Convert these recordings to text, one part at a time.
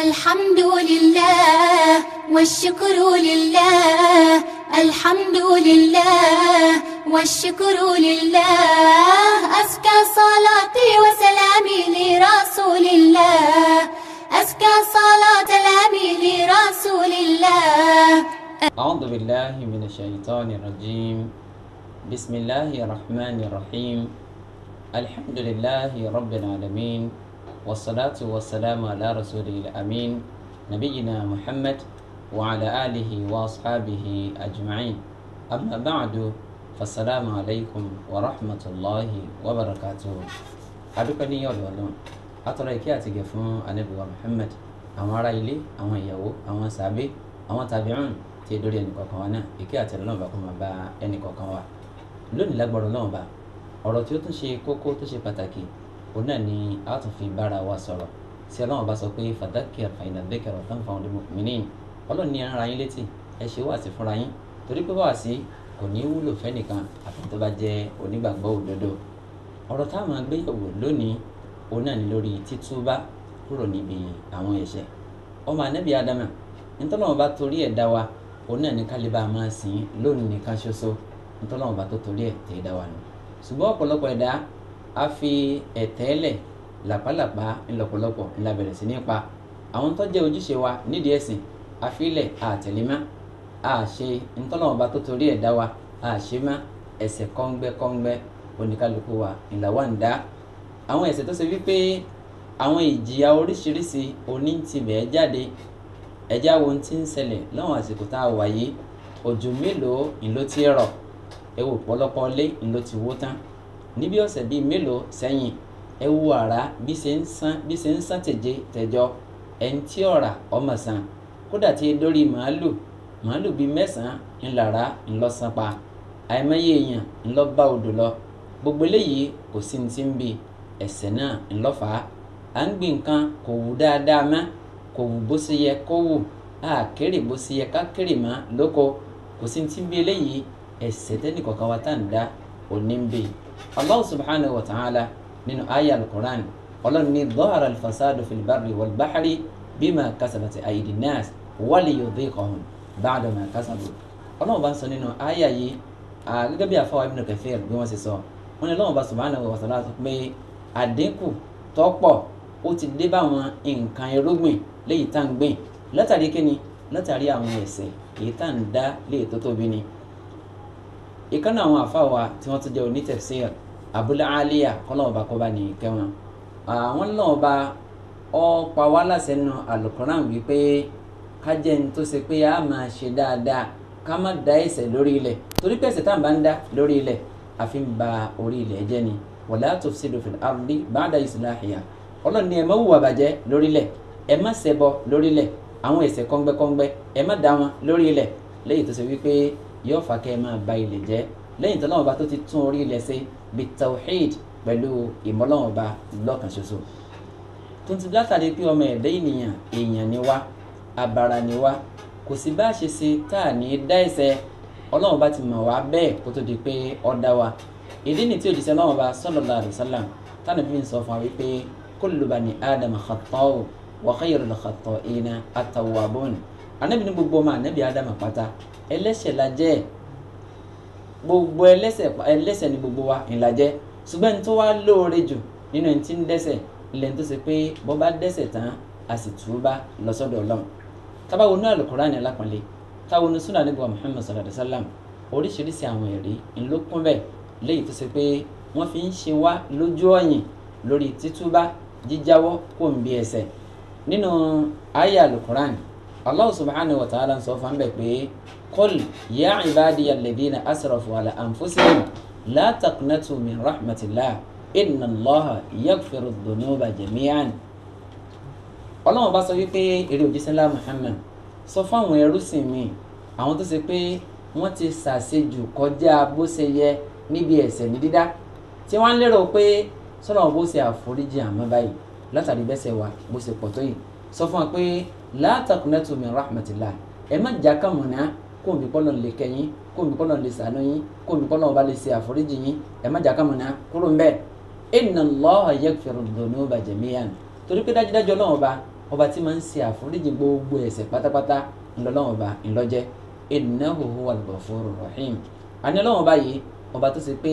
الحمد لله والشكر لله الحمد لله والشكر لله أزكى صلاتي وسلامي لرسول الله أزكى صلاة سلامي لرسول الله. أعوذ بالله من الشيطان الرجيم. بسم الله الرحمن الرحيم. الحمد لله رب العالمين والصلاة والسلام على رسوله الأمين نبينا محمد وعلى آله وأصحابه أجمعين. أما بعد فالسلام عليكم ورحمة الله وبركاته. Adúpẹ́ ní ọ̀dọ̀ Ọlọ́run, atọ́rọ ìkẹ́ àti ìgẹ̀ fún Ànábì wa Muhammad, àwọn ará ilé, àwọn ìyàwó, àwọn sàbẹ́, àwọn tàbíùn tí dórí ẹnìkọ̀ọ̀kan wa náà. Ìkẹ́ àti Ọlọ́run bá kó máa bá ẹnìkọ̀ọ̀kan wa. Lónìí lágbára Ọlọ́run bá, ọ̀rọ̀ tí ó tún ṣe kókó tó ṣe pàtàkì òun náà ni a tún fi bára wa sọ̀rọ̀. Tí Ọlọ́run bá sọ pé fadhakkir fa inna dhikra tanfa'ul mu'minin, Ọlọ́run ní ara yín létí, ẹ ṣe wáàsí fúnra yín, torí pé wáàsí kò ní wúlò fẹ́nìkan àfi tó bá jẹ́ onígbàgbọ́ òdodo. Ọ̀rọ̀ tá a máa gbé yẹ̀wò lónìí òun náà ni lórí títúbá kúrò níbi àwọn ẹ̀ṣẹ̀. Ọmọ Ànábì Ádámà, ntọ́lọ́run bá torí ẹ̀ dá wa, òun náà ní kálíbà máa sìn lónìí nìkan ṣoṣo, ntọ́lọ́run bá tó torí ẹ̀ tẹ̀ dá wa nù. Ṣùgbọ́n ọ̀pọ̀lọpọ̀ ẹ̀dá a fi ẹ̀tẹ́lẹ̀ làpálàpá ńlọ́pọ̀lọpọ̀ ńlá bẹ̀rẹ̀ sí ní pa. Àwọn tó jẹ́ ojúṣe wa nídìí ẹ̀sìn àfilẹ̀ àtẹ̀lémá, àṣe ntọ́lọ́run bá tó torí ẹ̀ dá wa, àṣe má ẹ̀ṣẹ̀ kọ́ngbẹ́kọ́ngbẹ́ oníkálukú wa ńlá wa ń dá. Àwọn ẹ̀ṣẹ̀ tó ṣe wípé àwọn ìjìyà oríṣiríṣi oní ti bẹ̀ẹ́ jáde. Ẹ̀já wo ti ń ṣẹlẹ̀ láwọn àsìkò tá a wà yìí? Òjò mélòó ńlọ ti rọ̀? Ẹ wò pọ̀lọpọ̀ lé ńlọ ti wó tán. Níbi ọ̀sẹ̀ bíi mélòó sẹ́yìn, ẹ wo àrá bí ṣe ń sán tẹ̀jẹ̀ tẹ̀jọ, ẹni tí ọ̀rà ọmọ sàn. Kódà tí dórí màálù, màálù bíi mẹ́sàn-án ńlára ńlọ́sàn pa. Àìmọye èèyàn ńlọ bá odò lọ. Gbogbo eléyìí kò sí ní ti ń bi ẹ̀ṣẹ̀ náà ńlọ́fà. À ń gbìn nǹkan kò wù dáadáa mọ́, kò wù bó ṣe yẹ kó wù, á kéré bó ṣe yẹ ká kéré mọ́ lóko. Kò sí ní ti ń bi eléyìí, ẹ̀ṣẹ̀ tẹ́nìkọ̀ọ̀kan wa tá à ń dá òní ń bi. Allah subhanahu wa ta'ala nínú aya al-Qur'an, Ọlọ́run ní dhahara al-fasadu fil barri wal bahri bima kasabat aydi nas wa liyudhiqahum ba'da ma kasabu. Ọlọ́run bá ń sọ nínú aya yìí, gẹ́gẹ́ bí àfọwọ́ Ibn Kathir bí wọ́n ṣe sọ, wọ́n ní Ọlọ́run bá subhanahu wa ta'ala sọ pé àdínkù tọ́pọ̀ ó ti dé bá àwọn nǹkan irúgbìn léyìí tá ń gbìn látàrí kíni, látàrí àwọn ẹ̀ṣẹ̀ èyí tá ń dá léyìí tó tóbi ni. Ìkànnì àwọn àfáwà tí wọ́n tún jẹ́ onítẹ̀fsír Abul Aliya, kọ́lọ́wọ́ bá kọ́ba ní kẹ́wọn. Àwọn náà bá ọ pa wá láṣẹ nínú Al-Qur'an wípé ká jẹ́ ní tó ṣe pé a máa ṣe dáadáa, ká má dá ẹ̀ṣẹ̀ lórí ilẹ̀, torí pé ẹ̀ṣẹ̀ tá à ń bá ń dá lórí ilẹ̀ àfi ń ba orí ilẹ̀ jẹ́ ni. Wala tufsidu fil ardi ba'da islahiha. Ọlọ́run ní ẹ má hùwà bàjẹ́ lórí ilẹ̀, ẹ má ṣẹbọ lórí ilẹ̀, àwọn ẹ̀ṣẹ̀ kọ́ngbẹ́kọ́ngbẹ́ ẹ má dá wọn lórí ilẹ̀, léyìí tó ṣe wípé yóò fà kẹ́ ẹ máa ba ilẹ̀ jẹ́. Lẹ́yìn tó Ọlọ́run bá tó ti tún orí ilẹ̀ ṣe bí tawhid pẹ̀lú ìmọ̀lọ́run bá lọ́kàn ṣoṣo. Tó ti látàrí pé ọmọ ẹ̀dá ènìyàn èèyàn ni wá, abara ni wá, kò sí bá a ṣe ṣe tá à ní dá ẹ̀ṣẹ̀. Ọlọ́run bá ti mọ̀ wá bẹ́ẹ̀ kó tó di pé ó dá wa. Ìdí ni tí òjíṣẹ́ Ọlọ́run bá sallallahu alaihi wasallam tánà bí ń sọ fún wa wípé kullu bani Adama khata'u wa khayrul khata'ina at-tawwabun. Ànábì ní gbogbo ọmọ ànábì Ádámà pátá ẹlẹ́ṣẹ̀ la jẹ́, gbogbo ẹlẹ́ṣẹ̀ ni gbogbo wa ńlá jẹ́. Ṣùgbọ́n ẹni tó wá lóore jù nínú ẹni tí ń dẹ́ṣẹ̀ ilẹ̀ tó ṣe pé bó bá dẹ́ṣẹ̀ tán a sì túbá lọ sọ́dọ̀ Ọlọ́run. Tá bá wọnú Al-Qur'ani alápọ̀nlé, tá wọnú súnà Ànábì wa Muhammad sallallahu alaihi wasallam, oríṣiríṣi àwọn ẹ̀rí ńlọkùn bẹ́ẹ̀ léyìí tó ṣe pé wọ́n fi ń ṣe wá lójú ọ̀yìn lórí títúbá jíjáwọ́ kó ń bí ẹ̀ṣẹ̀. Nínú àyá Al-Qur'an, Allah subhanahu wa ta'ala ń sọ fún bẹ́ẹ̀ pé qul ya ibadiya alladhina asrafu ala anfusihim la taqnatu min rahmatillah inna Allaha yaghfiru dhunuba jami'an. Ọlọ́run bá sọ wípé eré òjíṣẹ́ ńlá Muhammad sọ fún àwọn ẹrúsìn mi, àwọn tó ṣe pé wọ́n ti ṣàṣejù kọjá bó ṣe yẹ níbi ẹ̀ṣẹ̀ ní dídá, tí wọ́n ń lérò pé sọ́nà bó ṣe àforíjì àmọ́ báyìí látàrí bẹ́sẹ̀ wa bó ṣe pọ̀ tó yìí, sọ fún wa pé la taqnatu min rahmatillah, ẹ má jà kàmùnà kó mi kọ́ lọ́n lè kẹ́yìn, kó mi kọ́ lọ́n lè ṣàánú yín, kó mi kọ́ lọ́n bá lè ṣe àforíjì yín, ẹ má jà kàmùnà kúrò ń bẹ́ẹ̀. Inna Allaha yaghfiru dhunuba jami'an, torí pé dájúdájú Ọlọ́run ọba Ọba tí máa ń ṣe àforíjì gbogbo ẹ̀ṣẹ̀ pátápátá ńlọ́lọ́wọ́n ọba ńlọ́jẹ́. Innahu huwal ghafurur rahim. Àní Ọlọ́wọ́n ọba yìí ọba tó ṣe pé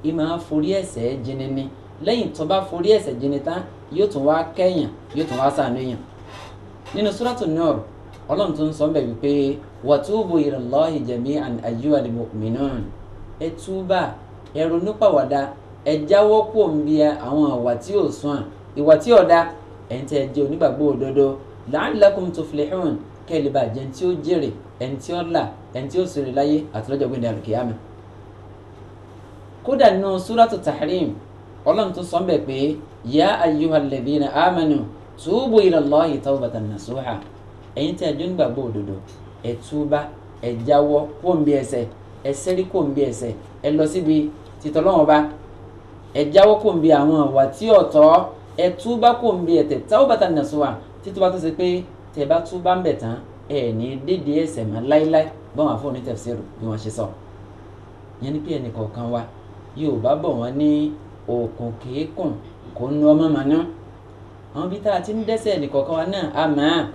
í máa forí ẹ̀ṣẹ̀ jìnnì ni, lẹ́yìn tó bá forí ẹ̀ṣẹ̀ jìnnì tán yóò tún wá kẹ́yàn, yóò tún wá ṣàánú èèyàn. Nínú Suratu Nur, Ọlọ́run tó ń sọ bẹ́ẹ̀ wípé watubu ilallahi jami'an ayyuhal mu'minun. Ẹ túbà, ẹ ronúpàwàdà, ẹ jáwọ́ kúrò níbi àwọn ìwà tí ò sùn, ìwà tí ò da, ẹ̀yin tẹ́ ẹ jẹ́ onígbàgbọ́ òdodo, la'allakum tuflihun, kẹ́ ẹ lè bá jẹ́ ẹni tí ó jèrè, ẹni tí ó là, ẹni tí ó ṣoríire láyé àti lọ́jọ́ gbẹ̀ndẹ̀ àlùkìyámà. Kódà nínú Suratu Tahrim, Ọlọ́run tó sọ bẹ́ẹ̀ pé ya ayyuhal ladhina amanu tubu ilallahi tawbatan nasuha. Ẹ̀yin tẹ́ ẹ jẹ́ onígbàgbọ́ òdodo, ẹ túbà, ẹ jáwọ́ kúrò níbi ẹ̀ṣẹ̀, ẹ ṣẹ́rí kúrò níbi ẹ̀ṣẹ̀, ẹ lọ síbi titọ́lọ́wọ́n bá, ẹ jáwọ́ kúrò níbi àwọn ìwà tí ò tọ́, ẹ túbà kúrò níbi ẹ̀ṣẹ̀ tawbatan nasuha. Títúbà tó ṣe pé tẹ́ bá túbà ń bẹ̀ tán, ẹ ní dédé ẹ̀ṣẹ̀ mọ́ láíláí, báwọn àfọwọ́n ní tafsir bí wọ́n ṣe sọ. Ìyẹn ni pé ẹnì kọ̀ọ̀kan wa, Yorùbá bọ̀ wọ́n ní òkun kéékùn kò nu ọmọ màná. Àwọn bí tá a ti ń dẹ́ṣẹ̀ ẹnì kọ̀ọ̀kan wa náà a mọ̀ á.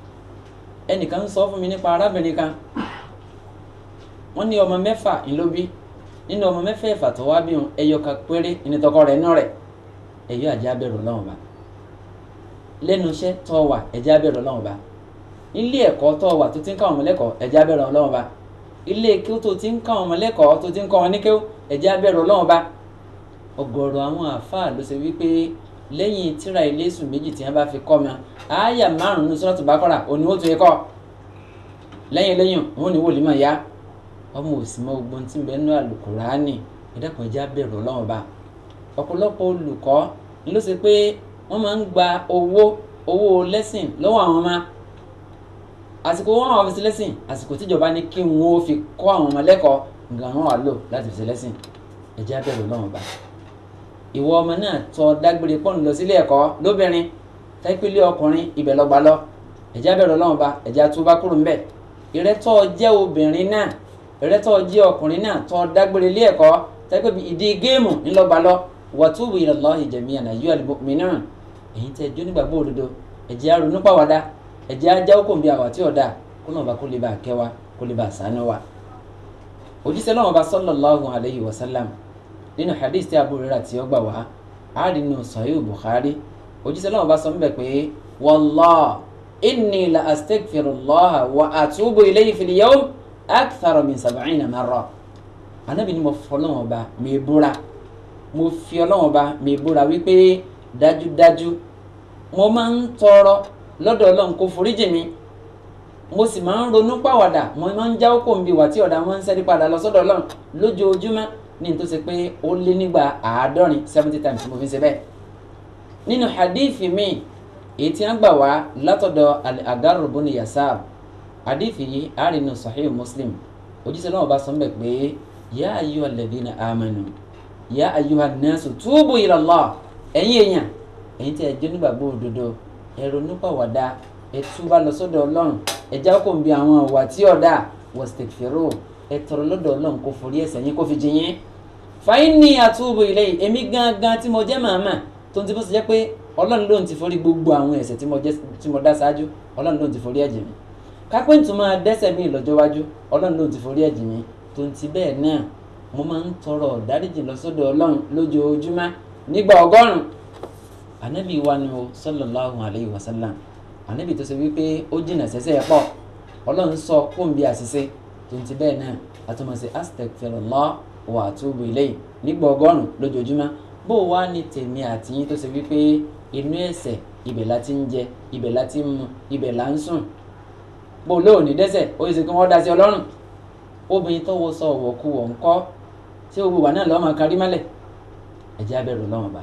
Ẹnìkan ń sọ fún mi nípa arábìnrin kan. Wọ́n ní ọmọ mẹ́fà ńlóbí. Nínú ọmọ mẹ́fẹ̀ẹ̀fà tó wá bí wọn, ẹyọ kan péré ní tọkọ rẹ̀ nú rẹ̀. Ẹ̀yọ́ àjẹ́ abẹ́rù Ọlọ́run bá. Lẹ́nu iṣẹ́ tó wà, ẹ̀jẹ̀ abẹ́rù Ọlọ́run bá. Ilé ẹ̀kọ́ tó wà tó ti ń káwọn ọmọ lẹ́kọ̀ọ́, ẹ̀jẹ̀ abẹ́rù Ọlọ́run bá. Ilé kéwú tó ti ń káwọn ọmọ lẹ́kọ̀ọ́ tó ti ń kọ́ wọn ní kéwú, ẹ̀jẹ̀ abẹ́rù Ọlọ́run bá. Ọ̀gọ̀rọ̀ àwọn àfáà ló ṣe wípé lẹ́yìn tíra ilé sùn méjì tí wọ́n bá fi kọ́ ma, àáyà márùn-ún ní Suratu Baqara òní ó tún yẹ kọ́. Lẹ́yìn lẹ́yìn wọn ò ní wòlíì mọ̀ ya. Ọmọ òsì mọ ogun tí ń bẹ nínú Àlùkùránì, ẹ̀dàkùn ẹ̀jẹ̀ abẹ́rù Ọlọ́run bá. Ọ̀pọ̀lọpọ̀ olùkọ́ ló ṣe pé wọ́n máa ń gba owó lẹ́sìn lọ́wọ́ àwọn ọmọ. Àsìkò wọn àwọn fi ṣe lẹ́sìn, àsìkò tíjọba ní kí wọn ó fi kọ́ àwọn ọmọ lẹ́kọ̀ọ́ nǹkan wọn wà lò láti fi ṣe lẹ́sìn. Ẹ̀jẹ̀ abẹ́rù Ọlọ́run bá. Ìwọ ọmọ náà tọ́ dágbére pọ́n lọ sílé ẹ̀kọ́ lóbìnrin, tẹ́pẹ́lẹ́ ọkùnrin ibẹ̀ lọ́gbà lọ. Ẹ̀jẹ̀ abẹ́rù Ọlọ́run bá, ẹ̀jẹ̀ atúbá kúrò ńbẹ̀. Ìrẹ́tọ́ jẹ́ obìnrin náà, ìrẹ́tọ́ jẹ́ ọkùnrin náà tọ́ dágbére ilé ẹ̀kọ́, tẹ́pẹ́ ìdí géèmù ńlọ́gbà lọ. Watubu ilallahi jami'an ayyuhal mu'minun. Ẹ̀yin tẹ́ jó nígbàgbọ́ òdodo, ẹ̀jẹ̀ aronúpàwàdà, ẹ̀jẹ̀ ajáwó kò ń bí àwà tí ò dáa, kó náà bá kó lè bá kẹ́ wa, kó lè bá ṣàánú wa. Òjíṣẹ́ Ọlọ́run bá sallallahu alayhi wa sallam nínú hadith tí Abu Hurairah tí ó gbà wá, a rí nínú Sahih Bukhari. Òjíṣẹ́ Ọlọ́run bá sọ níbẹ̀ pé wallah inni la astaghfirullaha wa atubu ilayhi fil yawm akthara min sab'ina marra. Ànábì ni mo fọlọ́run ọba mi búra, mo fi Ọlọ́run ọba mi búra wípé dájúdájú mo máa ń tọrọ lọ́dọ̀ Ọlọ́run kó foríjì mi, mo sì máa ń ronú pàwàdà, mo máa ń jáwọ́ kò ń bi ìwà tí ọ̀dà máa ń sẹ́rí padà lọ sọ́dọ̀ Ọlọ́run lójoojúmọ́ ní tó ṣe pé ó lé nígbà 70 70 times mo fi ń ṣe bẹ́ẹ̀. Nínú hadithi mi èyí tí wọ́n gbà wá látọ̀dọ̀ Al-Agarr ibn Yasar, hadithi yìí a rí nínú Sahih Muslim. Òjíṣẹ́ Ọlọ́run bá sọ ń bẹ̀ pé ya ayyuhal ladhina amanu ya ayyuhan nasu tubu ila Allah. Ẹ̀yin èèyàn, ẹ̀yin tí ẹ jẹ́ onígbàgbọ́ òdodo, ẹ ronú pàwàdà, ẹ túbà lọ sọ́dọ̀ Ọlọ́run, ẹ jáwọ́ kò ń bi àwọn ìwà tí ò dáa, wastaghfiru, ẹ tọrọ lọ́dọ̀ Ọlọ́run kó forí ẹ̀ṣẹ̀ yín kó fi jì yín. Fa inni atubu ilayhi, èmi gangan tí mo jẹ́ màmá tó ń ti bó ṣe jẹ́ pé Ọlọ́run ló ń ti forí gbogbo àwọn ẹ̀ṣẹ̀ tí mo dá ṣáájú, Ọlọ́run ló ń ti forí ẹ̀jì mi. Kápẹ́ǹtù máa dẹ́ṣẹ̀ mi lọ́jọ́ iwájú, Ọlọ́run ló ń ti forí ẹ̀jì mi. Tó ń ti bẹ́ẹ̀ náà mo máa ń tọrọ dáríjì lọ sọ́dọ̀ Ọlọ́run lójoojúmọ́ nígbà 100. Ànábì wa ni o sallallahu alayhi wa sallam. Ànábì tó ṣe wípé ó jìnà sẹ́ṣẹ̀ pọ̀, Ọlọ́run sọ kó ń bí àṣìṣe. Tó ń ti bẹ́ẹ̀ náà àtúmọ̀sí astaghfirullah wa atubu ilayhi nígbà 100 lójoojúmọ́. Bó wá ní tèmi àti yín tó ṣe wípé inú ẹ̀ṣẹ̀ ibẹ̀ la ti ń jẹ, ibẹ̀ la ti ń mu, ibẹ̀ la ń sùn. Bó lóò ní dẹ́ṣẹ̀, ó ṣe kí wọ́n dá sí Ọlọ́run. Obìnrin tó wọ sọ ọ̀wọ̀ kú wọ̀ ńkọ́, ṣé gbogbo wà náà lọ́mọ kárí mọ́lẹ̀? Ẹ̀jẹ̀ abẹ́rù Ọlọ́run bá.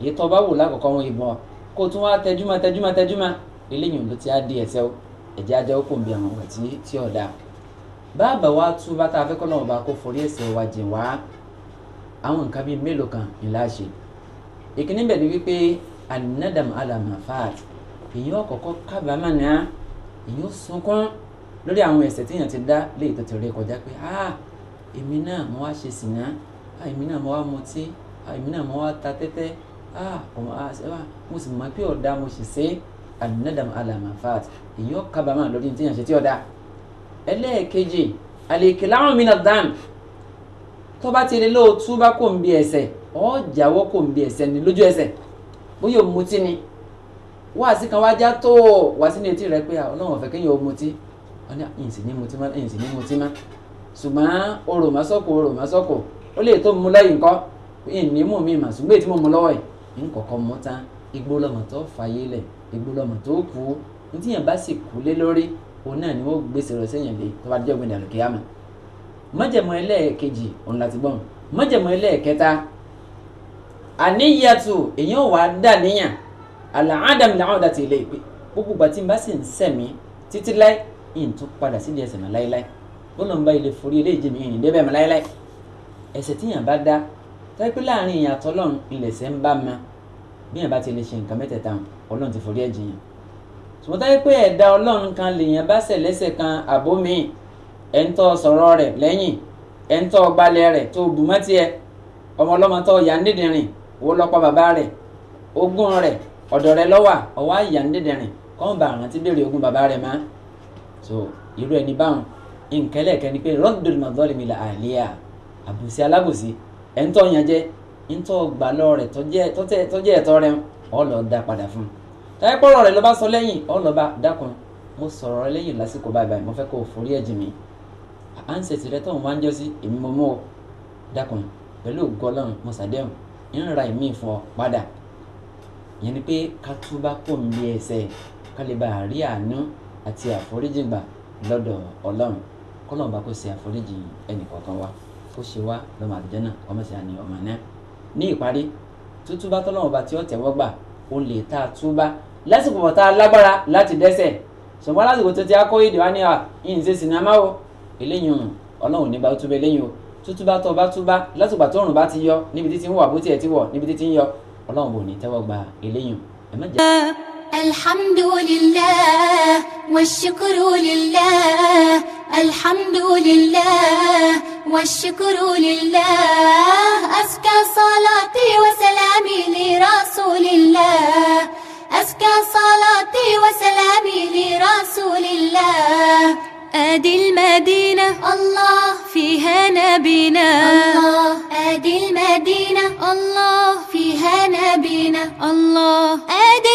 Èyí tó bá wò lákọ̀ọ́kọ́ wọn ìbọn kó tún wá tẹjúmọ́ tẹjúmọ́ tẹjúmọ́, eléyìí ló ti á di ẹ̀ṣẹ̀ o. Ẹ̀jẹ̀ ajá ó kò ń bí àwọn ọ̀rọ̀ tí ò dáa. Bàbá wa tú bá tá a fẹ́ kọ́ lọ́wọ́ bá kó forí ẹ̀ṣẹ̀ wa jìn wá, àwọn nǹkan bíi mélòó kan ńlá ṣe. Ìkíní bẹ̀ ni wípé an-nadam ala ma fat, èyàn kọ́kọ́ kábàámà náà, èyàn sunkún lórí àwọn ẹ̀ṣẹ̀ tí èyàn ti dá léyìí tó ti rí kọjá pé ah èmi náà mo wá ṣe sìná, ah èmi náà mo wá mutí, ah èmi náà mo wá ta tẹ́tẹ́, ah mo sì mọ̀ pé ọ̀dà mo sì ṣe. an-nadam ala ma fat, èyàn kábàámà lórí ní tíyàn ṣe tí ọ̀dà. Ẹlẹ́ẹ̀kejì al-iqla'u min ad-dam, tó bá ti lè lóòtú bá kò ń bí ẹsẹ̀, ọ̀ jáwọ́ kò ń bí ẹsẹ̀ ní lójú ẹsẹ̀. Bóyá o mutí ni, wáàsí kan wájá tó wá sínú etí rẹ pé Ọlọ́run ò fẹ́ kéèyàn o mutí, wọ́n ní ìyìn sì ní mutí má, ìyìn sì ní mutí má, ṣùgbọ́n orò má sọ́kò, orò má sọ́kò, ó lè tó mú lẹ́yìn kọ́, ìyìn ní mú mi mà, ṣùgbọ́n èyí tí mo mú lọ́wọ́ yìí ń kọ̀kọ́ mú tán. Igbó lọ́mọ tó fàyè lẹ̀, igbó lọ́mọ tó kú, ní tíyẹn bá sì kú lé lórí, òun náà ni wọ́n gbèsè rẹ̀ sẹ́yìn lé tó bá jẹ́ ògbìn àlùkìyámà. Májẹ̀mú ẹlẹ́ẹ̀kejì òun láti gbọ́n. Májẹ̀mú ẹlẹ́ẹ̀kẹta àníyàtù, èyàn wà á dà níyàn àlàádàmì làwọn ọ̀dà ti ilé ìpè gbogbo ìgbà tí n bá sì ń sẹ̀mí títí láì ìyìn tó padà sídìí ẹsẹ̀ mọ́ láéláé, bọ́lá ń bá ilé forí ilé ìjì mi ìyìn débẹ̀ mọ́ láéláé. Ẹ̀ṣẹ̀ tíyàn bá dá tọ́jú pé láàrin ìyàn àtọ́lọ́run ilẹ̀ṣẹ̀ ń bá ma, bí yàn bá ti lè ṣe nǹkan mẹ́tẹ̀ẹ̀ta Ọlọ́run ti forí ẹ̀ jìyàn. Ṣùgbọ́n tọ́jú pé ẹ̀dá Ọlọ́run kan lèèyàn bá ṣẹ̀ lẹ́sẹ̀ kan àbómi, ẹ̀ ń tọ́ sọ̀rọ̀ rẹ̀ lẹ́yìn, ẹ̀ ń tọ́ gbalẹ̀ rẹ̀ tó bù mọ́ tiẹ̀, ọmọ ọlọ́mọ tó yà ń dídìrín, owó lọ́pọ̀ bàbá rẹ̀, ogún rẹ̀ ọ̀dọ̀ rẹ̀ lọ́wà, ọwọ́ àyà ń dídìrín, kọ́n bá àrántí béèrè ogún bàbá rẹ̀ má. So irú ẹni báwọn nkẹ́lẹ́kẹ́ ni pé raddul madhalimi ila ahliha, àbòsí alábòsí, ẹ̀ ń tọ́ yan jẹ́, ń tọ́ gbà lọ rẹ̀ tọ́jẹ́ ẹ̀tọ́ rẹ̀, ọ̀ lọ dá padà fún un. Táyé pọ̀rọ̀ rẹ̀ ló bá sọ lẹ́yìn, ọ̀ lọ bá dákun, mo sọ̀rọ̀ rẹ lẹ́yìn lásìkò báyìí báyìí, mo fẹ́ kó o forí ẹ̀ jì mí. Àǹsẹ̀tì rẹ tó ń wá ń jọ́ sí, èmi mo mú ọ, dákun, pẹ̀lú ògo Ọlọ́run mo ṣàdéhùn, ń ra ìmí fún ọ padà. Ìyẹn ni pé ká túbá kò ń bí ẹsẹ̀, ká lè bá rí àánú àti àforíjì gbà lọ́dọ̀ Ọlọ́run. Kọ́lọ́run bá kó ṣe àforíjì ẹnì kọ̀ọ̀kan wa, kó ṣe wá lọ́mọ àlùjánnà, kó má ṣe àní ọmọ náà. Ní ìparí, tútúbá tọ́lọ́run bá tí ó tẹ̀wọ́ gbà, ó lè tá a túbá lásìkò bọ̀ tá a lágbára láti dẹ́ṣẹ̀. Ṣùgbọ́n lásìkò tó ti á kó ìdè wá ní à ń ṣe sinamá o, eléyìí Ọlọ́run ní bá ó túbọ̀ eléyìí o. Tútúbá tó bá túbá lásìkò tó òrùn bá ti yọ níbi títí ń wà, bó tiẹ̀ ti wọ̀ níbi títí ń yọ, Ọlọ́run bò ní tẹ́wọ́ gba eléyìí. Ẹ má jẹ́. Alhamdulillah washukru lillah, alhamdulillah washukru lillah, azka salati wa salami li rasulillah, azka salati wa salami li rasulillah. آدي المدينة الله فيها نبينا الله، آدي المدينة الله فيها نبينا الله، آدي